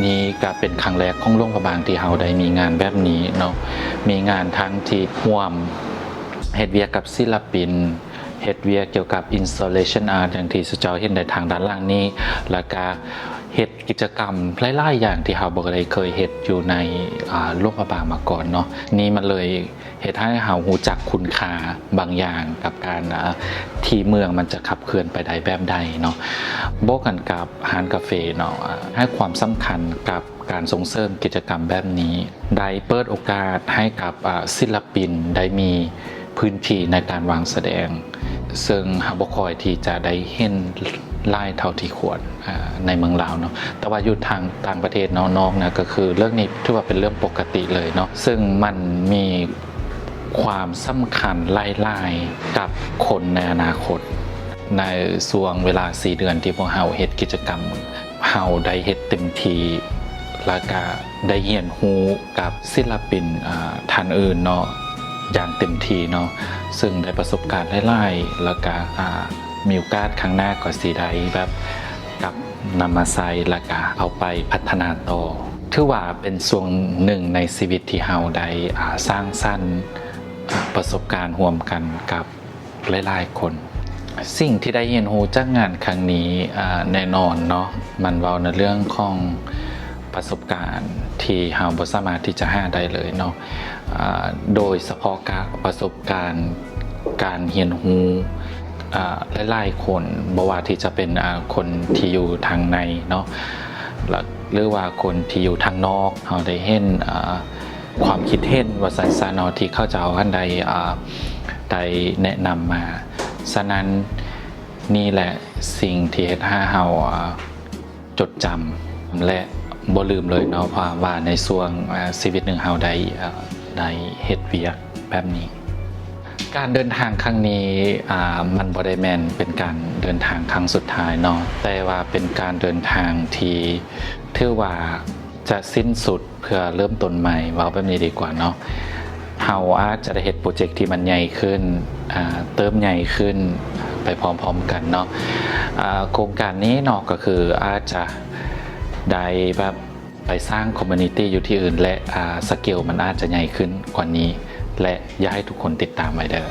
ນີ້ກະເປັນຄັ້ງແລກຂອງຫຼວງພະບາງທີ່ເຮົາໄດ້ມີງານແບບນີ້ເນາະ, ມີງານທັງທີ່ຮ່ວມເຮັດວຽກກັບສິລະປິນ, ເຮັດວຽກກ່ຽວກັບ Installation Art ຢ່າງທີ່ສຸເຈົ້າເຫັນໃນທາງດ້ານຫຼັງນີ້, ແລ້ວກະເຮັດກິດຈະກຳຫຼາຍໆຢ່າງທີ່ເຮົາບໍ່ໄດ້ເຄີຍເຮັດຢູ່ໃນ ອາ ຫຼວງພະບາງມາກ່ອນເນາະ. ນີ້ມັນເລີຍ ເຮັດໃຫ້ເຮົາຮູ້ຈັກຄຸນຄ່າບາງຢ່າງກັບການ ອາ ທີ່ເມືອງມັນຈະຂັບເຄື່ອນໄປໄດ້ແບບໃດເນາະ. ບວກກັນກັບຮ້ານກາເຟເນາະ ອາ ໃຫ້ຄວາມສຳຄັນກັບການສົ່ງເສີມກິດຈະກຳແບບນີ້, ໄດ້ເປີດໂອກາດໃຫ້ກັບ ອາ ສິລະປິນໄດ້ມີພື້ນທີ່ໃນການວາງສະແດງ, ເຊິ່ງເຮົາບໍ່ຄ່ອຍທີ່ຈະໄດ້ເຫັນຫຼາຍເທົ່າທີ່ຄວນ ອາ ໃນເມືອງລາວເນາະ. ແຕ່ວ່າຢູ່ທາງຕ່າງປະເທດເນາະ ນອກນະ ກໍຄືເລື່ອງນີ້ຖືວ່າເປັນເລື່ອງປົກກະຕິເລີຍເນາະ, ເຊິ່ງມັນມີຄວາມສຳຄັນຫຼາຍໆກັບຄົນໃນອະນາຄົດ. ໃນຊ່ວງເວລາສີ່ເດືອນທີ່ພວກເຮົາເຮັດກິດຈະກຳ, ເຮົາໄດ້ເຮັດເຕັມທີ່ ແລ້ວກະໄດ້ຮຽນຮູ້ກັບສິລະປິນ ອາ ທ່ານອື່ນເນາະ ຢ່າງເຕັມທີ່ເນາະ, ເຊິ່ງໄດ້ປະສົບການຫຼາຍໆ ແລ້ວກະ ອາ ມີໂອກາດຄັ້ງໜ້າກໍຊິໄດ້ແບບກັບນຳມາໃຊ້ ແລ້ວກະເອົາໄປພັດທະນາຕໍ່. ຖືວ່າເປັນຊ່ວງໜຶ່ງໃນຊີວິດທີ່ເຮົາໄດ້ ອາ ສ້າງສັນ ອາ ປະສົບການຮ່ວມກັນກັບ ຫຼາຍໆຄົນ. ສິ່ງທີ່ໄດ້ຮຽນຮູ້ຈາກງານຄັ້ງນີ້ ອາ ແນ່ນອນເນາະ ມັນເວົ້າໃນເລື່ອງຂອງປະສົບການທີ່ເຮົາບໍ່ສາມາດທີ່ຈະຫາໄດ້ເລີຍເນາະ, ອາ ໂດຍສະເພາະກະປະສົບການການຮຽນຮູ້ ອາ ຫຼາຍໆຄົນ, ບໍ່ວ່າທີ່ຈະເປັນ ອາ ຄົນທີ່ຢູ່ທາງໃນເນາະ ແລະ ຫຼືວ່າຄົນທີ່ຢູ່ທາງນອກ, ເຮົາໄດ້ເຫັນ ອາ ຄວາມຄິດເຫັນວ່າຊັ້ນຊະເນາະ ທີ່ເຂົາເຈົ້າຫັ້ນໄດ້ ອາ ໄດ້ແນະນຳມາ. ສະນັ້ນ ນີ້ແຫຼະສິ່ງທີ່ເຮັດໃຫ້ເຮົາ ອາ ຈົດຈຳ ແລະ ບໍ່ລືມເລີຍເນາະ ເພາະວ່າໃນຊ່ວງ ອາ ຊີວິດໜຶ່ງເຮົາໄດ້ ອາ ໄດ້ເຮັດວຽກແບບນີ້. ການເດີນທາງຄັ້ງນີ້ ອາ ມັນບໍ່ໄດ້ແມ່ນເປັນການເດີນທາງຄັ້ງສຸດທ້າຍເນາະ, ແຕ່ວ່າເປັນການເດີນທາງທີ່ຖືວ່າຈະສິ້ນສຸດ ເພື່ອເລີ່ມຕົ້ນໃໝ່, ເວົ້າແບບນີ້ດີກວ່າເນາະ. ເຮົາອາດຈະໄດ້ເຮັດໂປຣເຈັກທີ່ມັນໃຫຍ່ຂຶ້ນ ອາ ເຕີບໃຫຍ່ຂຶ້ນໄປພ້ອມໆກັນເນາະ. ອາ ໂຄງການນີ້ເນາະ ກໍຄືອາດຈະໄດ້ແບບໄປສ້າງຄອມມູນິຕີຢູ່ທີ່ອື່ນ ແລະ ອາ ສະເກວມັນອາດຈະໃຫຍ່ຂຶ້ນກວ່ານີ້ ແລະ ຢາກໃຫ້ທຸກຄົນຕິດຕາມໄວ້ເດີ້.